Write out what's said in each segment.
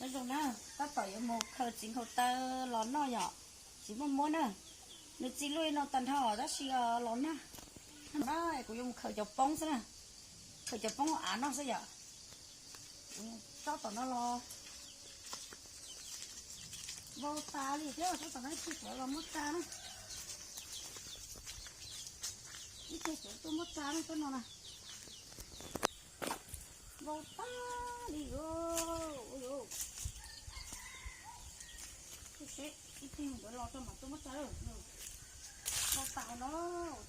Nyob zoo na, tab tom yuav mus khaws txiv nkhaus taw los noj yom, txiv muaj muab na. Nws txi luj li no tag nrho tab sis los nag na, kuv yuav mus khaws cov poob xwb na, khaws cov poob av noj xwb yom. Tsob tom no los vau tas li thiab, tsob tom no ib teg cov los muab tsa na, ib teg cov tuaj muab tsa na, tsob no na. Vau tas li. Ib teg nkawd los tso mam tuaj muab tsa. Vau tas no,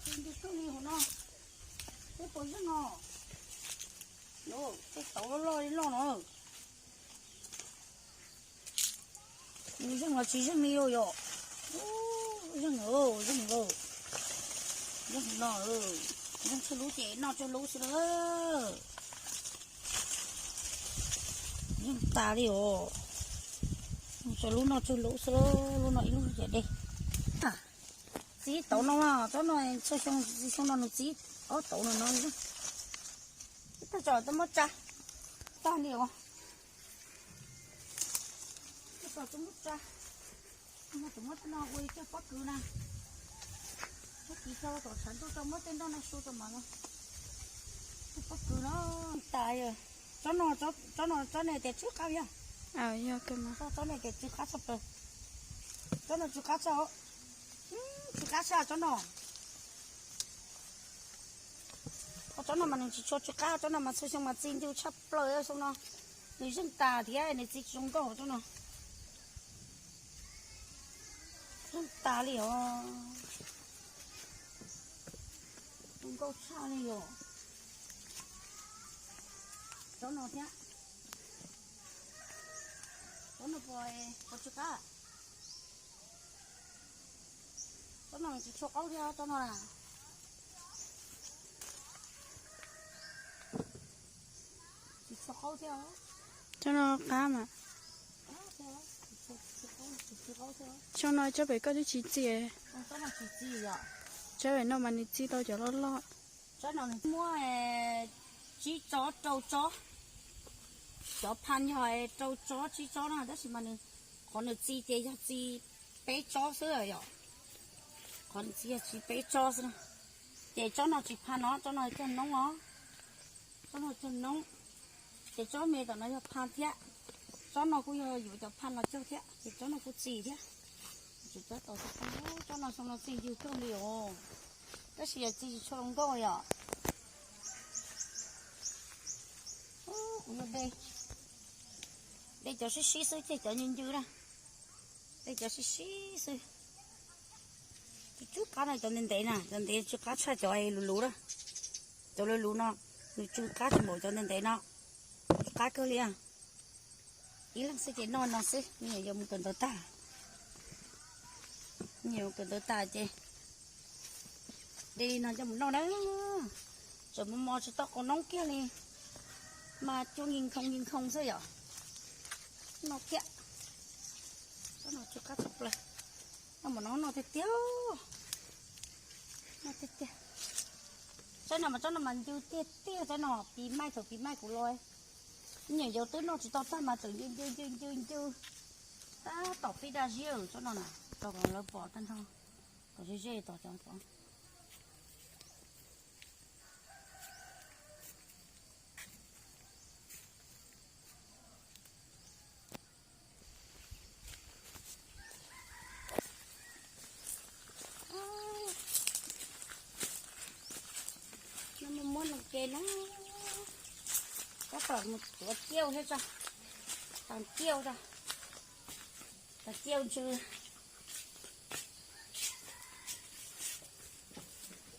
txi ntws kawg li hauv no. Peb puas zeej no? Tej tauv loj loj li loj no. Nws zeej los tsis zeej li yom. Zeej, zeej, zeej no, zeej tsawg lub ces noj tsawg lub xwb lawm. Zeej tas li os. Tsawg lub noj tsawg lub xwb, lub no ib lub ces dej. Txi tauv no, tsob no txhua xyoo, xyoo no nws txi ob tauv no no. Ib tag tso tuaj muab tsa tag li os. Ib tag tso tuaj muab tsa. Muab tus muab tej no ua coj pob kws na. Muab kis tso kom tshav ntuj tso muab tej nroj no su tso mas no. Coj pob kws no. Tas. Tsob no, tsob no tsob nej tias tsw qab yog? Tsob nej tias tsw qab tshaj plaws. Tsob no tsw qab tshaj, tsw qab tshaj tsob no. Tsob no mas nws tsis tshua tsw qab, tsob no mas txhua xyoo mas txi ncw tshaj plaws xyoo no. Nws zeej tas thiab nws txi tsis zoo nkauj tsob no. Zeej tas li os. Zoo nkauj tshaj li os. Tsob no thiab. Tsob no puas, puas tsw qab? Tsob no tsis tshua qaub thiab tsob no na. Tsis tshua qaub thiab. Tsob no qab mas. Tsob no tsob pem koj twb tsis txi. Tsob pem no mas nws txi tau cov loj loj. Tsob no nws muab tsib tsob rau tsob. Cov phaj yog rau tsob tsib tsob na tab sis mas nws, qhov nws txi ces yog txi peb tsob xwb yom. Qhov nws txi yog txi peb tsob xwb na. Ces tsob no tsis phaj no, tsob no cog noob os. Tsob no cog noob. Ces tsob me tom no yog phaj thiab. Tsob no kuj yog yuav cov phaj los cog thiab ces tsob no kuj txi thiab. Tsis tsob tau, tsob no xyoo no txi ncw kawg li os. Tab sis yog txi tsis tshua zoo nkauj yom. Kuv yog de, de cov sib sib xwb ces cov ncw ncw na. De cov sib sib xwb. Tsw qab no cov ntev ntev na, cov ntev tsw qab tshaj cov luv luv na. Cov luv luv no nws tsw qab tsis npaum cov ntev ntev no. Tsw qab kawg li. Ib leeg xwb ces noj no xwb, me nyuam yuav mus kawm ntawv tag. Me nyuam kawm ntawv tag ces de li no coj mus noj na. Tseem mos mos tsis tau qau noob kiag li, mas cua nkis nkhoos nkis nkhoos xwb yom. Noj thiab. Tsob no tsw qab tshaj plaws. Noj mas no noj tiag tiag. Noj tiag tiag. Tsob no mas tsob no mas ncw tiag tiag, tsob no pis maij thaum pis maij kuv los, me nyuam yaus twb noj tsis tau tag mas tseem ncw ncw ncw ncw ncw. Tab tom pib daj ziab tsob no na, rau kom lawv pom tag nrho, kom ze ze tom cov pom. No muaj muab noo ke na. Tab tom mus tuav ciauj thiab tso. Tag ciauj tso. Tag ciauj ntsw.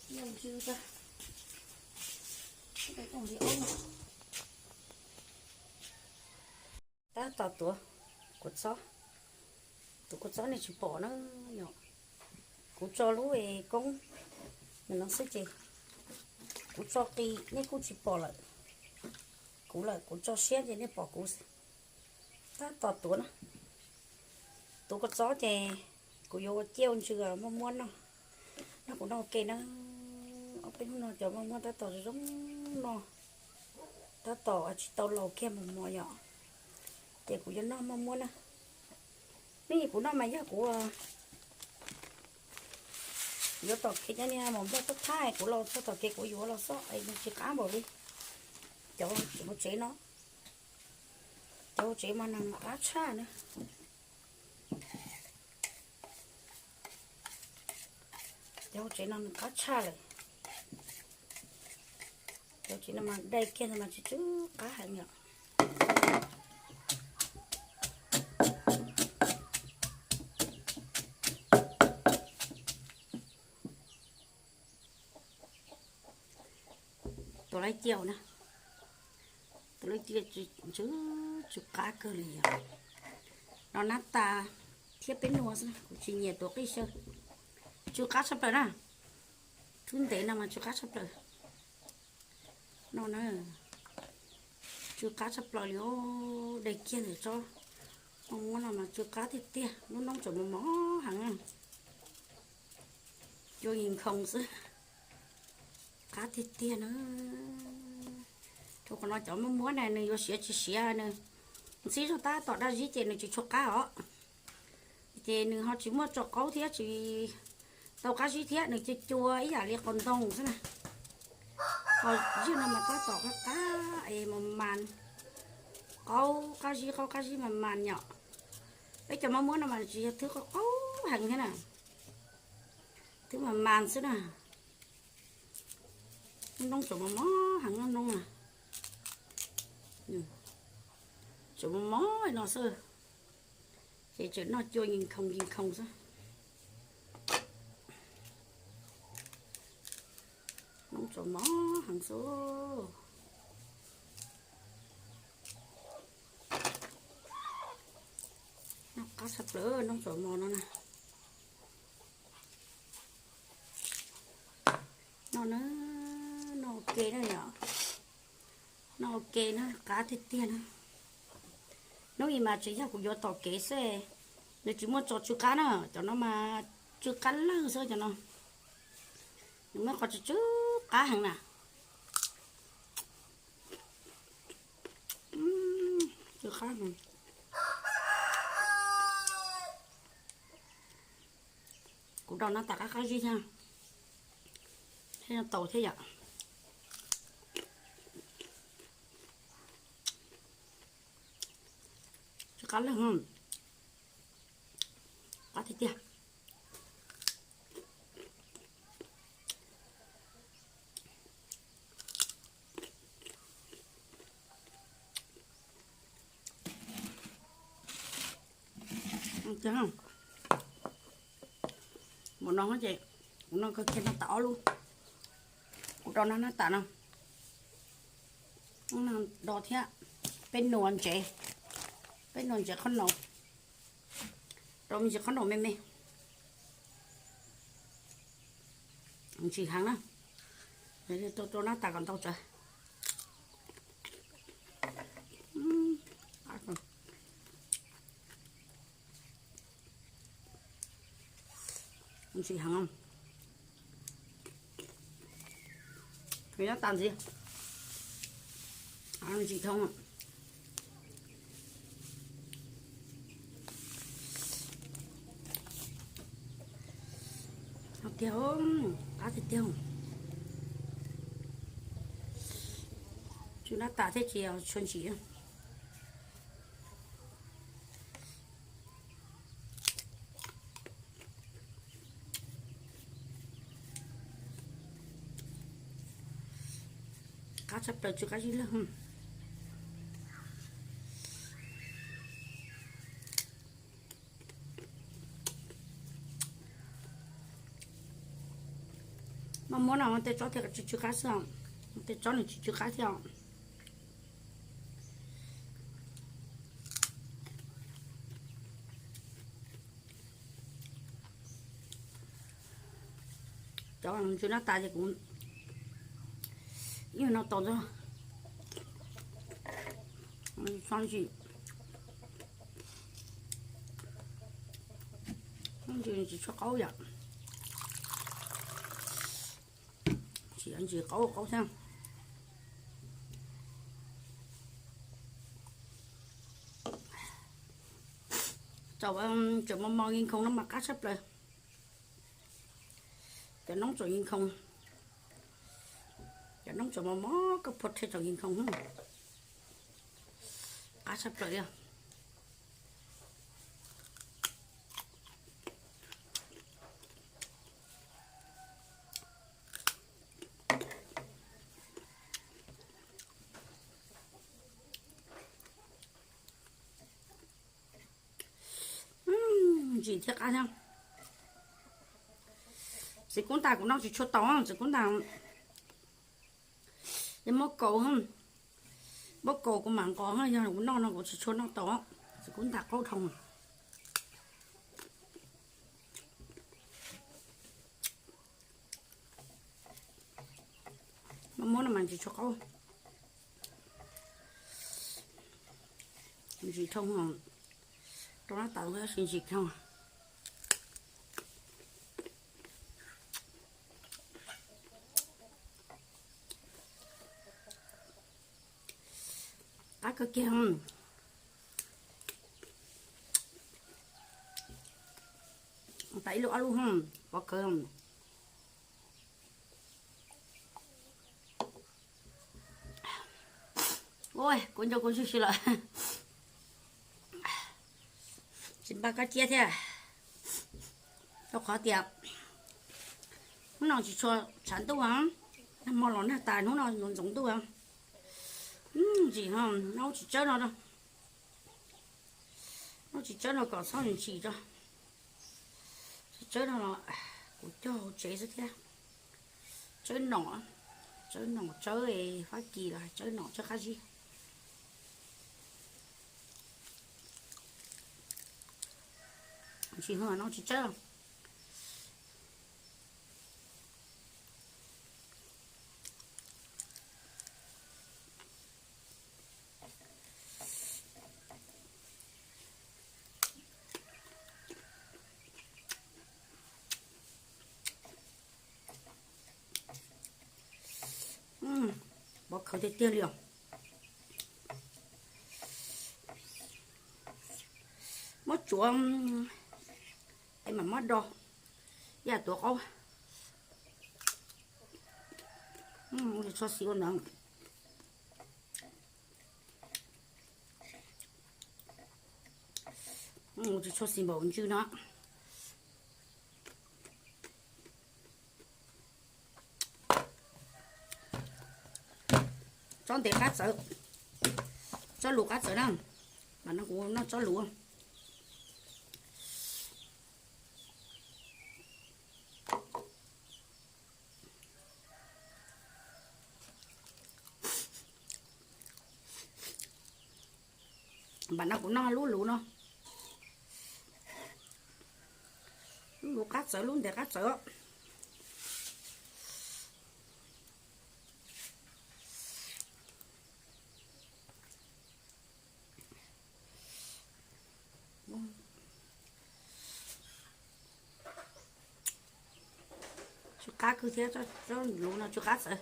Ciauj ntsw tso. Tab tom tuav kua txob. Tus kua txob nej tsis pom na yom. Kuv tso lub koob no xwb ces kuv tso qis nej kuj tsis pom lawm. Kuv lawm kuv tso siab ces nej pom kuv. Tab tom tuav na. Tuav kua txob ces kuv yuav ua ciauj ntsw muab muab noj. Noj kuv noj ua ke na. Ob peb hnub no cov muaj muab tab tom zoo zoo no. Tab tom tsis tau laus kiag mos mos yom. Ces kuv yuav noj maj muab na. Neb kuv noj mas yog kuv yuav tom kev cov niag maum nplog txob thab, kuv los txog tom kev kuv yuav los xwb es nws tsis qab npaum li cov hauv tsev no. Cov hauv tsev mas nws qab tshaj na. Cov hauv tsev no nws qab tshaj lawm. Cov tsev no mas dai kiag ntag mas tsis tsw qab heev yom. Tuav lawv cia na, tuav lawv cia tsw, tsw qab kawg li os. No nab tas thiab peb nuas xwb, kuv tsis nyiam tuav qij xyaw. Tsw qab tshaj plaws na, thub ntev no mas tsw qab tshaj plaws. No na, tsw qab tshaj plaws li os, dai kiag ntawm tsob maj muab no mas tsw qab tiag tiag, lub noob tseem mos mos heev. Cua nkhoos xwb, qab tiag tiag na. Thaum qhov no cov maj muab na nws yuav siav tsis siav, nws ntxhib zog tab tom daj zib ces nws tsis tshua qab os. Ces nws ho tsis muaj tso qaub thiab tsis tau qab zib thiab, nws cua cua ib yam li qos ntoo xwb na. Qos zib no mas tab tom qab qab es mas mas, qaub qab zib qaub qab zib mas mas yom. Peb cov maj muab no mas tsis yog thwb qaub qaub heev thiab na, thwb mas mas xwb na. Noob tseem mos mos heev, noob na, tseem mos mos no xwb. Ces tseem noj cua nkhoos nkhoos xwb. Noob tseem mos heev xwb. Noj qab tshaj plaws noob tseem mos no na. No na, noj ua ke na yom. Noj ua ke na, qab tiag tiag na. Hnub ib mas tsis yog kuv yuav tom kev xwb, nws tsis muaj tso tsw qab na, cov no mas tsw qab lawg xwb cov no. Nws muaj qhov tsw tsw qab heev na. Tsw qab heev. Kuv rau nab tas qab qab zib thiab, thiab tau thiab yom. Tsw qab lawg, qab tiag tiag. Mus no ces kuv noj kawg kiag no tas ob lub. Kuv rau nab tas no, do thiab peb nuas ntsev, peb nuas ntsev qhob noom, rau me ntsis qhob noom me me. Ntsim heev na, rau nab tas kom ntau tsawv. Ntsim heev, nab tas ntxiv, ntsim dhau. Tiag, qab tiag tiag. Tsw nab tas thiab tsis tshua ntsim. Qab tshaj plaws tsw qab zib lawg. Maj muab no tej tsob thiaj tsw tsw qab xwb, tej tsob nws tsis tsw qab thiab. Cov tsw nab tas ces kuv ib no tau ntxog, txhob ntsim, tsis tshua qaub yom. Tsis ntsim qaub qaub thiab. Txawm mos mos nkig nkhoos no mas qab tshaj plaws. Cov noob txawm nkig nkhoos, cov noob txawm mos mos koj phua rhe txawm nkig nkhoos, qab tshaj plaws li. Ntsim thiab qab thiab. Txiv kub ntag kuv noj tsis tshua tau, txiv kub ntag. Yog muab kaus, muab kaus kuv mam nqos, yog kuv noj no kuv tsis tshua noj tau. Txiv kub ntag qaub dhau. Muab muab no mas ntsim tshua qaub. Ntsim dhau, rau nab tas ntsim dhau. Qab kawg kiag. Tas ib lub ob lub, pov khawv. Ua kuv nco kuv ntsuj si lawm. Tsis npaj kab ciab thiab. Rau qhov tias hnub no tsis tshua tshav ntuj, nag hmo los nag tas, hnub no ntxoov ntuj. Ntsim, noj tsis tsawb no, noj tsis tsawb no kom txhob ntsim tso. Tsis tsawb no los kuv cog hauv tsev xwb thiab. Tsawb nom, tsawb nom tsawb Fab Kis los tsawb nom tsawb qab zib. Tsis, no tsis tsawb. Pov khawv tiag tiag li os. Muab tsuav es mam muab do, ib yam tuav qaub. Tsis tshua xis ua ntawd. Tsis tshua xis npaum ntsws no. Tsob ntev qab txawv, tsob lus qab txawv na. Mas no kuv noj tsob lus. Npam no kuv noj lub lus no, lub lus qab txawv, lub ntev qab txawv. Tsw qab kawg thiab, lub no tsw qab txawv.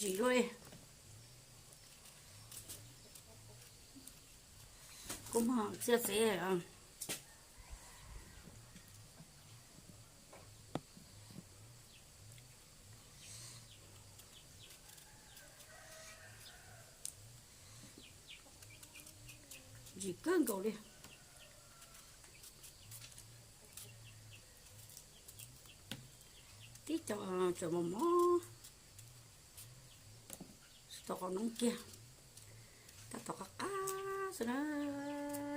Zim luaj li. Kuv muag txiaj txev. Zim kawg nkaus li. Tib co tseem mos mos, tsis tau qau noob kiag. Tab tom qab qab xwb na.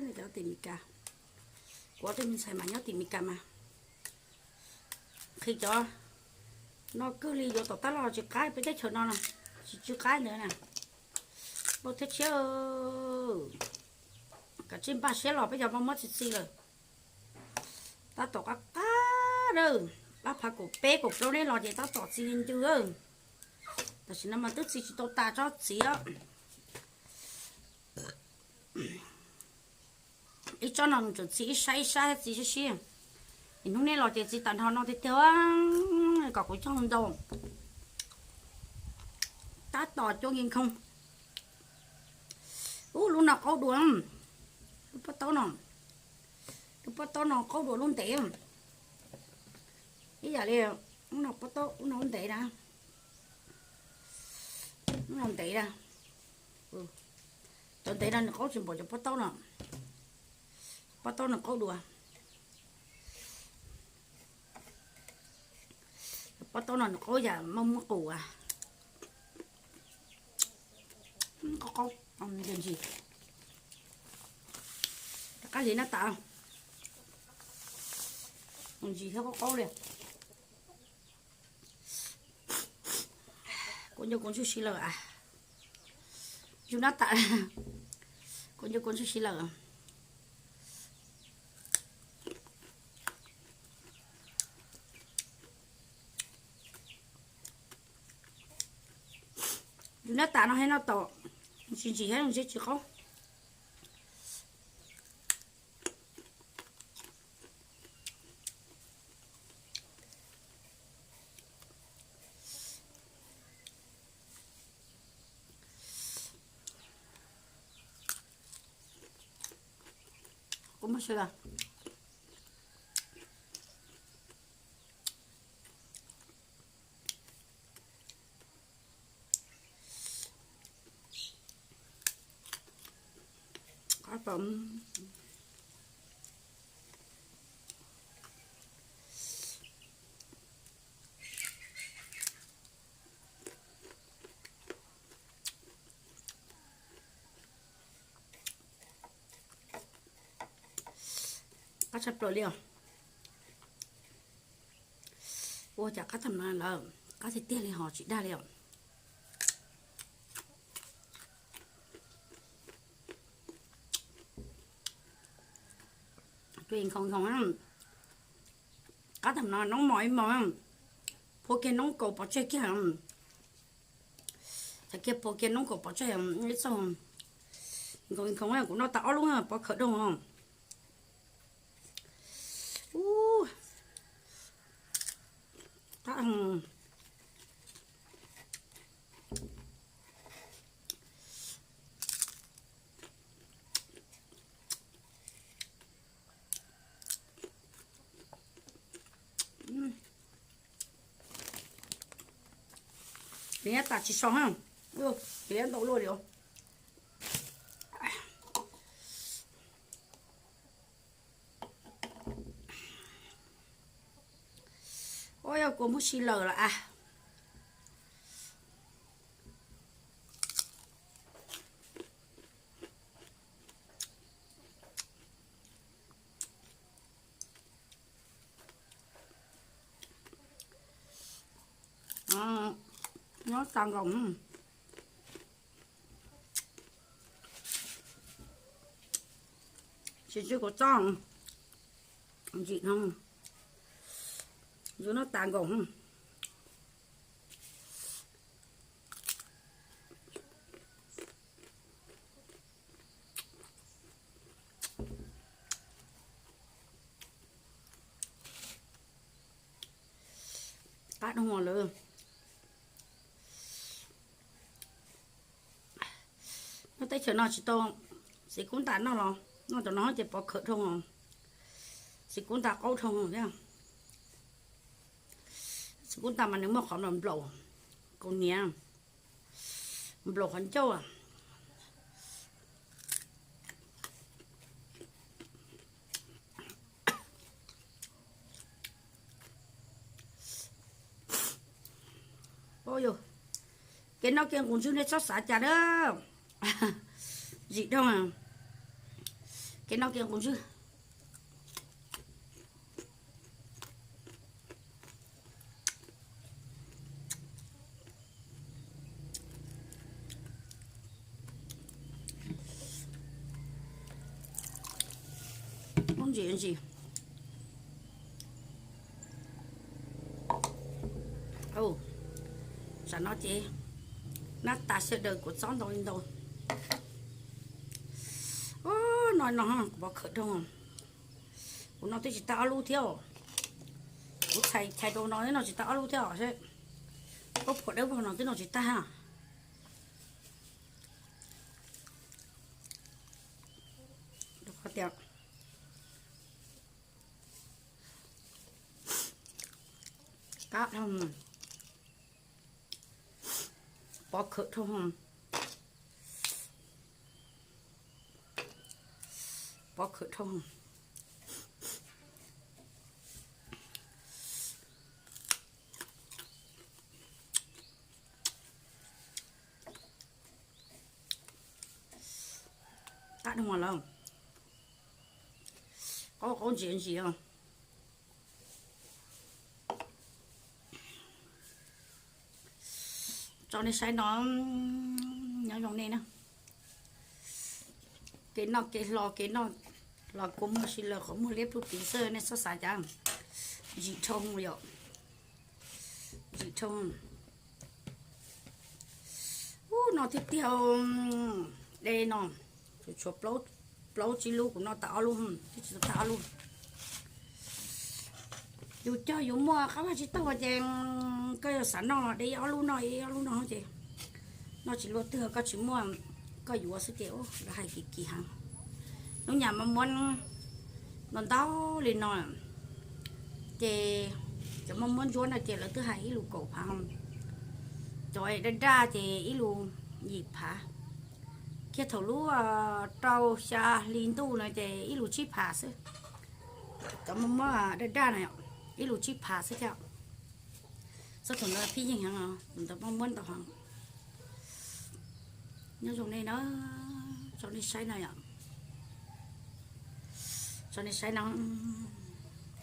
Nej cov tim Meskas, kuv ob tug me ntxhais mas nyob tim Meskas mas nqhis cov no kawg li, yuav tom tab loj tsis qab peb teb chaws no na, tsis tsw qab ntawd na. Npauj thiab tshiab, kav tsij npaj siab los peb cov maj muab txi txi lawm. Tab tom qab qab dawb, pab phav kaum peb kaum plaub neb los ces tab tom txi ncw. Tam sim no mas twb txi tsis tau tas tsob txiv. Ib tsob no tseem txi ib sab ib sab thiab txi siab siab. Es hnub neb los ces txi tag nrho no tiag tiag. Kom kuv coj ntau. Tab tom cua nkis nkhoos. Ub, lub no qaub dua. Lub pob taub no, lub pob taub no qaub dua lub ntev. Ib yam li lub no pob taub, lub no lub ntev na. Lub no ntev na. Cov ntev no nws qaub tsis npaum cov pob taub no. Pob taub no qaub dua. Pob taub no nws qaub yam muaj muaj qus. Qaub qaub, ntsis. Rov qab hliv nab tas. Ntsis thiab qaub qaub li. Kuv nco kuv ntsuj si lawm a. Yus nab tas, kuv nco kuv ntsuj si lawm. Yus nab tas no thiab noj tau, ntsis ntsis thiab ntsis tsis qaub. Kuv muab sawv daws. Qab tshaj plaws li os. Ua cas qab tam no lawm, qab tiag tiag li ho tsis dag li os. Cua nkhoos nkhoos, qab tam no noob mos ib mos, phua kiag noob kaus pov tseg kiag. Txhais kiag phua kiag noob kaus pov tseg ib txog. Nkhoos nkhoos, kuv noj tas ob lub pov khawm doog os. Nws tas tsis so, nws ntau luaj li. Ua yog kua muab si lawm lawm a. Nyob tas nkaus. Tsis tsw kuv txob ntsim no, yus noj tas nkaus. Qab dhau lawm. Nyob teb chaws no tsis tau txiv kub ntas noj los noj cov no ces pov khawm dhau, txiv kub ntas qaub dhau thiab. Txiv kub ntas mas nws muaj qhov nplaum, kaus hniav, nplaum qhov ncauj. Kev noj kev nqus ntswg nej txhob xav cas na. Zim dhau. Kev noj kev nqus ntswg. Ntsis ntsis. Tsam no ces nab tas sawv daws kuv txob ntau li ntau. No no kuv pov khawm dhau. Kuv no twb tsis tag ob lub thiab. Kuv txhais txhais rau no twb noj tsis tag ob lub thiab os. Pob phuam dawb vog no twb noj tsis tag. Qhov tias qab dhau, pov khawm dhau, pov khawm dhau. Qab dhau lawm, qaub qaub ntsis ntsis os. Tso nej saib no, nyob zoo nej na. Kev noj kev hlo, kev noj los kua muag si lawm, qhov muag liab plub tiv xwb, nej txhob xav cas. Ntsim dhau yom, ntsim dhau. Ub, no tiag tiag, de no, tshuav plaub tsib lub, kuv noj tag ob lub, twb tsis tau tag ob lub. Yus cog yus muaj qab vaj tsib taug ces koj yuav xav noj de ib ob lub noj, ib ob lub noj ces noj tsis luaj twg, koj tsis muaj koj yuav xwb ces lawv hais kim kim heev. Lub nyuam mos muab ntau ntau li no ces cov mos muab ntsuab no ces lawv twb hais ib lus kaum phav, cov daj daj ces ib lus yim phav, kiag thaum lub rau xya hli ntuj no ces ib lus tsib phav xwb. Cov mos muab daj daj no ib lus tsib phav xwb thiab. Txog thaum ntawd phij yeej heev, ntawd mos muab ntau heev. Nyob zoo nej na, tso nej saib no yom, tso nej saib no,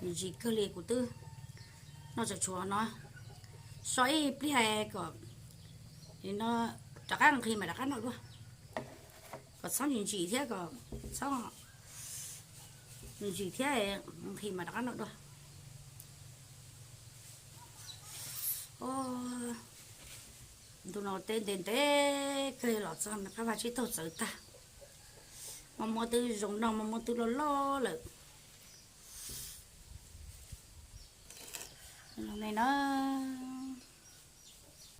ntsim kawg li, kuv twb noj tsam tshuav no, so ib pliag kom rov qab nqhis mas rov qab noj dua, kom txhob ntsim ntsim thiab, kom txhob ntsim thiab, nqhis mas rov qab noj dua. Ntu no teb ntev ntev kawg los txog qab vaj tsib taug txawv tag. Mos muab twb zoo noj, mos muab twb loj loj lawm. Zoo ne na.